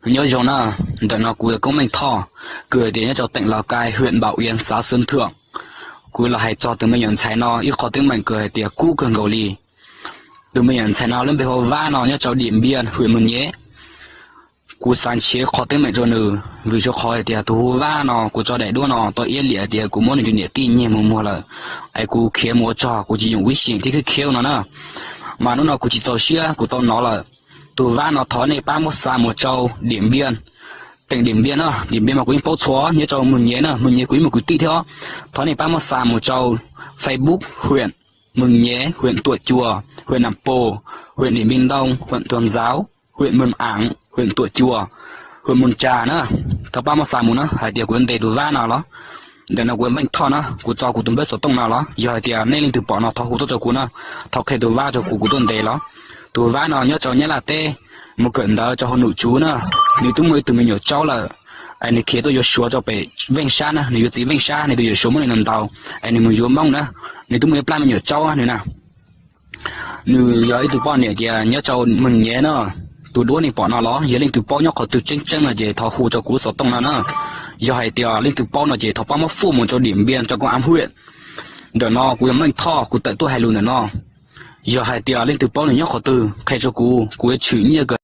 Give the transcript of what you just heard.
Nyob zoo na, ntawm no kuv yog Koob Meej Thoj, kws hais tias nyob rau teem Laus Kais, hwm Npaum Iav, xav Xeev Thuam. Kuv los hais txog tus me nyuam ntxhais no ib qho teeb meem kws hais tias kub kawg nkaus li. Tus me nyuam ntxhais no lub npe hu Vab no nyob rau Diam Npiaj, hwm Moos Nyem. Kuv xav nrhiav qhov teeb meem rau nws vim rau qhov hais tias tus hu Vab no kuv tso daim duab no tau iab liam tias kuv muab nws tus niam tij nyiag mus muag lawm, es kuv khiav mus ua tsaug kuv tsis nyuam vib xim thiab khiav khiav no na. Mas hnub no kuv tsis txaus siab kuv tau hnov lawm. Tus Vab no thov nej pab muab xa mus rau Diam Npiaj, teem Diam Npiaj na, Diam Npiaj mas kuv yeej paub txhua, nyob rau Moos Nyem na, Moos Nyem kuv yeej muaj kwv tij thiab. Thov nej pab muab xa mus rau Facebook huyện Mường Nhé, huyện Tủa Chùa, huyện Nậm Pồ, huyện Điện Biên Đông, huyện Tuần Giáo, huyện Mường Ảng, huyện Tủa Chùa, huyện Mường Chà na. Thov pab muab xa mus na, hais tias kuv yuav ntes tus Vab no los. Ntawm no kuv yog Meej Thoj na, kuv tso kuv tus npawb xov tooj no los, yog hais tias nej leej twg pom no thov hu tuaj rau kuv na, thov qhia tus Vab rau kuv, kuv tuaj ntes los. Tus Vab no nyob rau Nyab Laj teb, mus kawm ntawv rau hauv Num Tsuv na. Nws twb muaj ib tug me nyuam tsaub lawm, es nws khiav tuaj yuav Suav rau pem Veej Sab na, nws yuav txiv Veej Sab, nws tus yawm Suav muab nws ntaus, es nws mus yuav Moob na. Nws twb muaj ib plab me nyuam tsaub nws na. Nws yog ib tug poj niam tias nyob rau Mường Nhé na. Tus duab nej pom no los yog leej twg paub nyob qhov twg tseeb tseeb no ces thov hu rau kuv lub xov tooj no na. Yog hais tias leej twg paub no ces thov pab muab forward mus rau Diam Npiaj rau công an huyện. Ntawm no kuv yog Meej Thoj, kuv tawm tuaj hais lus ntawm no. Yog hais tias leej twg paub nws nyob qhov twg qhia rau kuv, kuv yuav tshwm nyiaj kawg.